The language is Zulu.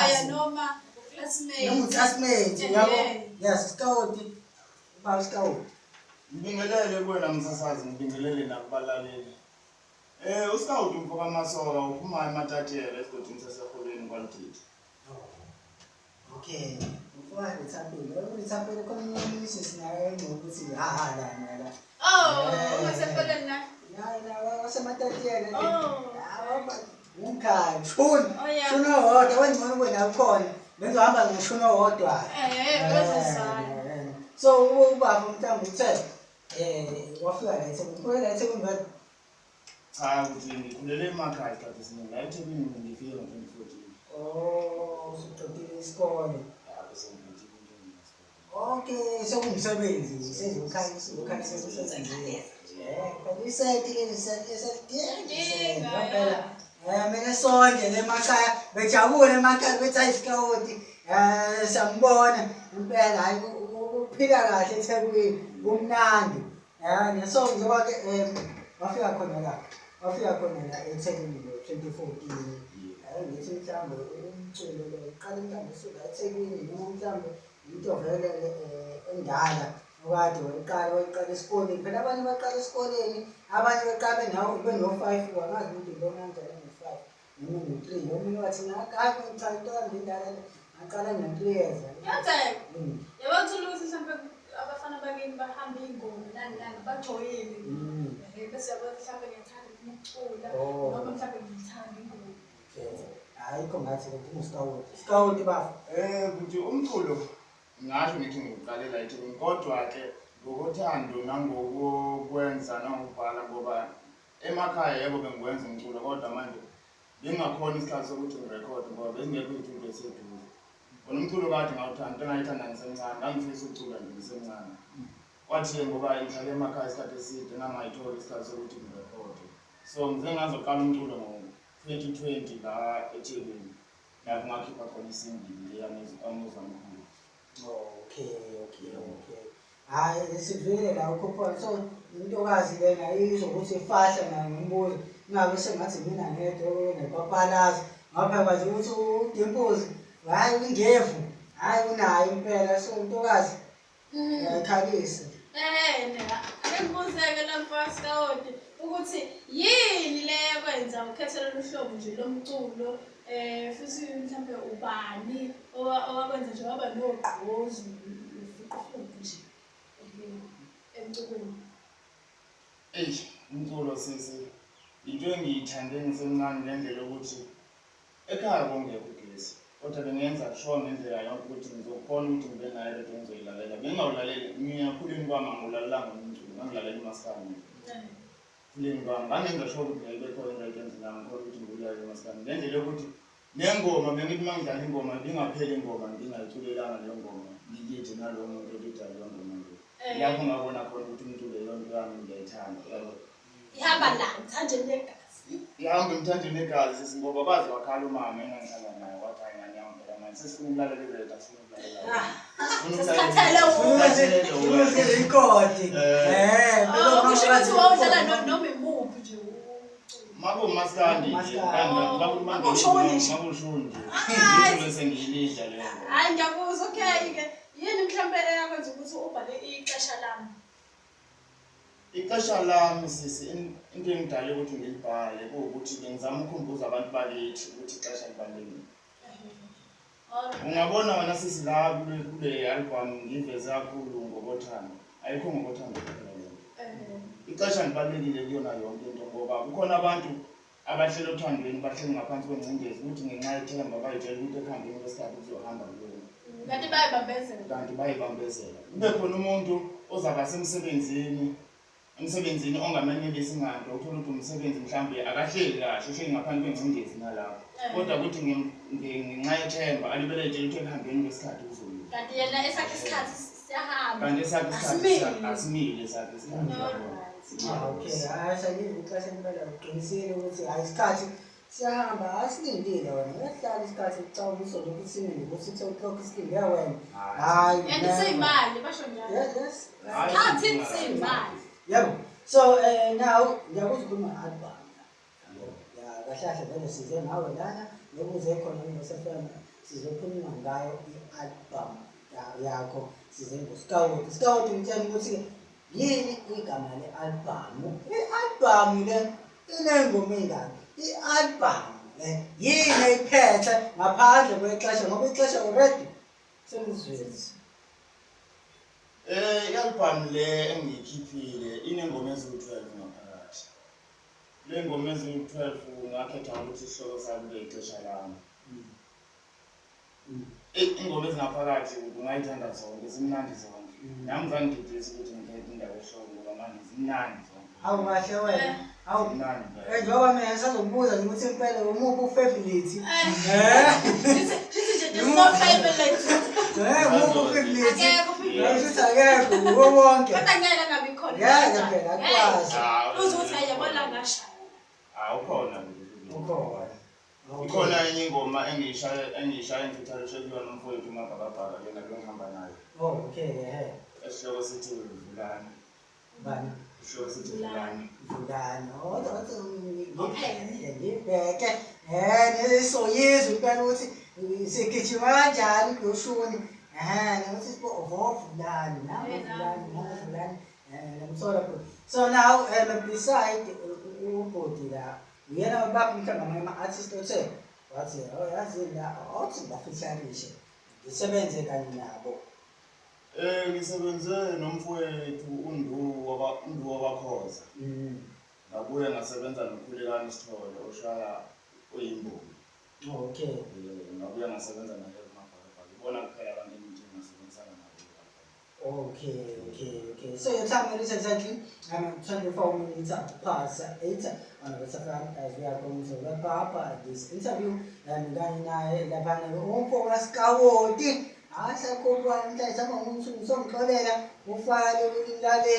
Aya noma classmate. Noma uclassmate yabo. Yes, Skawoti. Ubaba Skawoti. Ngibingelele kuwena msasazi, ngibingelele nakubalaleli. USkawoti umfo kaMasoka uphuma eMatatiyela esigodini saseHolweni kwaLudidi. Oh. Okay. Mfowethu Rithapile, uRithapile khona omunye usisi naye engcono ukuthi ha ha la na la. Oh, ungasefoleni na? Na na wasematatiyela. Oh. Umkhaya, shuni. Oh, yeah. Shuni owodwa, wengcono kube nawe ukhona. Bengizohamba ngoshuni owodwa. Bezizwana. So ubaba mhlawumbe uthe wafika la eThekwini. Ukhulele la eThekwini vele. Cha, ukuthi ngikhulele emakhaya isikhathi esiningi. La eThekwini ngifike ngo-2014. Oh, usuqedile isikole. Yabo sengiqedile into enginesikole. Okay, sekuwumsebenzi, sezokhalisa ukhalisa umsebenzi. Phela iseti leli seti eselidinga phela. Mina sonke le emakhaya bejabule emakhaya bethi hayi Skawoti siyambona impela hayi kuphila kahle eThekwini kumnandi. So njengoba ke wafika khona la wafika khona la eThekwini ngo-2014. Hayi ngithi mhlawumbe umculo lo uqale mhlawumbe usuka eThekwini noma mhlawumbe into vele endala okade wayiqala wayiqala esikoleni. Phela abanye baqala esikoleni, abanye beqala benawo beno-five, angazi ukuthi ngibona kanjani eno-five noma eno-three. Omunye wathi hayi cha into yami indala ngaqala ngino-3 years. Kuyenzeka. Yabo uthola ukuthi mhlawumbe abafana bakini bahamba iy'ngoma nani nani bajoyine. Bese yabo mhlawumbe ngiyathanda ukucula Oh. noma mhlawumbe ngiyithanda ingoma. Ayikho ngathi ke unguSkawoti. Skawoti bafo. Ukuthi umculo ngingasho ngithi ngiwuqalela eThekwini kodwa ke ngokothando nangokwenza nangokubhala ngoba emakhaya yebo bengiwenza umculo kodwa manje bengingakhona isikhathi sokuthi ngirekhode ngoba bezingekho iy'tudio eseduze. Wona umculo kade ngawuthanda, into engayithanda ngisemncane, ngangifisa ukucula nje ngisemncane. Kwathi-ke ngoba ngihlale emakhaya isikhathi eside ngangayitholi isikhathi sokuthi ngirekhode. So ngize ngazoqala umculo ngo-2020 la eThekwini lapho ngakhipha khona i-single le Amuzwa Mkhulu. Okay. Hayi sivile la ukhuphuka. So intokazi lena izokuthi ifahla nayo ngombuzo. Kungabe sengathi mina ngedwa onepapalazi. Ngapha kwazi ukuthi uDimpozi hayi ingevu. Hayi unayo impela so intokazi uyayikhalisa. Ake ngibuzeke la mfana Skawoti ukuthi yini le yakwenza ukhethe lolu hlobo nje lomculo futhi mhlambe ubani owakwenza nje waba nogqozi ufuqufuqu nje emculweni. Eish, umculo sisi into engiyithande ngisemncane ngendlela yokuthi ekhaya kongekho ugesi kodwa bengenza sure ngendlela yonke ukuthi ngizokhona ukuthi ngibe nayo lento engizoyilalela. Bengingawulaleli mina ekukhuleni kwami angiwulalelanga umculo, ngangilalela umaskandi. Ekukhuleni kwami ngangenza sure ukuthi ngeke ibe khona into enzela ngikhona ukuthi ngiwulalele umaskandi ngendlela yokuthi nengoma bengithi uma ngidlala ingoma ibingapheli ingoma ngingayiculelanga leyo ngoma ngilide nalowo muntu olidayo leyo ngoma leyo. Lapho ngabona khona ukuthi umculo leyo nto yami ngiyayithanda yabo. Ihamba la mthanjeni negazi. Ihamba emthanjeni negazi sisi ngoba kwaze wakhala umama engangihlala naye wathi hayi ngane yami phela manje sesifuna ukulalela iredio asifuna ukulalela wena. Sifuna ukulalela Sesikhathele Sikhathele wena. Ufuna ikhodi. Oh, kusho ukuthi wawudlala noma imuphi nje umculo. Makuwumaskandi nje, Maskandi. Makuwushuni nje. Makuwushuni nje. Hayi. Ngitho bese ngiyilidla leyo ngoma. Hayi ngiyakuzwa okay ke. Yini mhlawumbe eyakwenza ukuthi ubhale ixesha lami? Ixesha lami sisi into engidale ukuthi ngilibhale kuwukuthi bengizama ukukhumbuza abantu bakithi ukuthi ixesha libalulekile. Ungabona wena sisi la kule album ngiveze kakhulu ngokothando. Ayikho ngokothando kuphela leyo. Ixesha libalulekile kuyona yonke into ngoba kukhona abantu abahleli othandweni bahleli ngaphansi kwengcindezi ukuthi ngenxa yethemba bayitshela ukuthi ekuhambeni kwesikhathi kuzohamba kulunga. Kanti bayibambezela. Kanti bayibambezela. Kube khona umuntu ozaba semsebenzini emsebenzini ongamenelisi nganto uthola ukuthi umsebenzi mhlawumbe akahleli kahle uhleli ngaphansi kwengcindezi nalapho kodwa ukuthi ngenxa yethemba alibele etshela ukuthi ekuhambeni kwesikhathi kuzolunga. Kanti yena esakhe isikhathi siyahamba. Kanti esakhe isikhathi asimile esakhe isikhathi. Okay, hayi siyaliva ixesha impela uqinisile ukuthi hayi isikhathi siyahamba asilindile wena uyahlala isikhathi ucabanga uzolokhu simile ngo-6 o'clock silinde wena. Hayi. And siyimali basho njalo. Yes, yes. Isikhathi siyimali. Yebo. So now ngiyakuzwa ukhuluma album. Ya kahle Kahle kahle vele size nawe lana nokuze khona ngoSFM sizokhuluma ngayo i-album yakho size ngoSkawoti. Skawoti ngitshela ukuthi yini igama le-albhamu? I-albhamu le iney'ngoma ey'ngaki? I-albhamu le yini eyiphethe ngaphandle kwexesha ngoba ixesha already selizwile. I-album le engiyikhiphile inengoma eziwu-12 ngaphakathi. Le ngoma eziwu-12 ngakhetha ukuthi isihloko sami kube ixesha lami. Eyi, ingoma ezingaphakathi ungayithanda zonke, zimnandi zonke. Nami zangididisa ukuthi ngikhethe indaba ehloko ngoba manje zimnandi zonke. Awu kahle wena. Awu. Zimnandi impela. Njengoba mina ngisazokubuza nje ukuthi impela umuphi u-favorite? Shithi nje there's no favorite. Umuphi u-favorite? Akekho u-favorite. Shuthi akekho, uwo wonke. Kodwa ngeke angabi khona. Ngeke phela, akwazi. Uze uthi ayabona ngashaya. Ah, ukhona. Ukhona. Ikhona enye ingoma engiyishaye engiyishaye ngifitharishe kuyona umfowethu uMabhakabhaka lena bengihamba nayo. Oh, okay, ehe. Esihloko sithi Vulani. Bani? Esihloko sithi Vulani. Vulani. Oh, wathi ngibheke. Soyizwe impela ukuthi sigijima kanjani kuyoshuni. Nokuthi Vulani, nangu Vulani, nangu Vulani. Ngimthola futhi. So now beside ubhodi la uyena baphi mhlawumbe amanye ama-artist othe wathi oh yazi la othi ngibafeaturishe ngisebenze kanye nabo. Ngisebenze nomfowethu uNdu waba uNdu wabaKhoza. Ngabuye ngasebenza noKhulekani Sithole oshaya oyimbongi. Okay. Ngabuye ngasebenza naye kuMabhakabhaka. Ibona kuphela abantu engithi ngasebenzisana nabo. Okay. So your time is exactly 24 minutes past 8 on the FM as we are going to wrap up this interview. Kanye naye laphana umfo kaSkawoti. Asakhupha namhlanje sama ngumsungixolela ufake ulimi.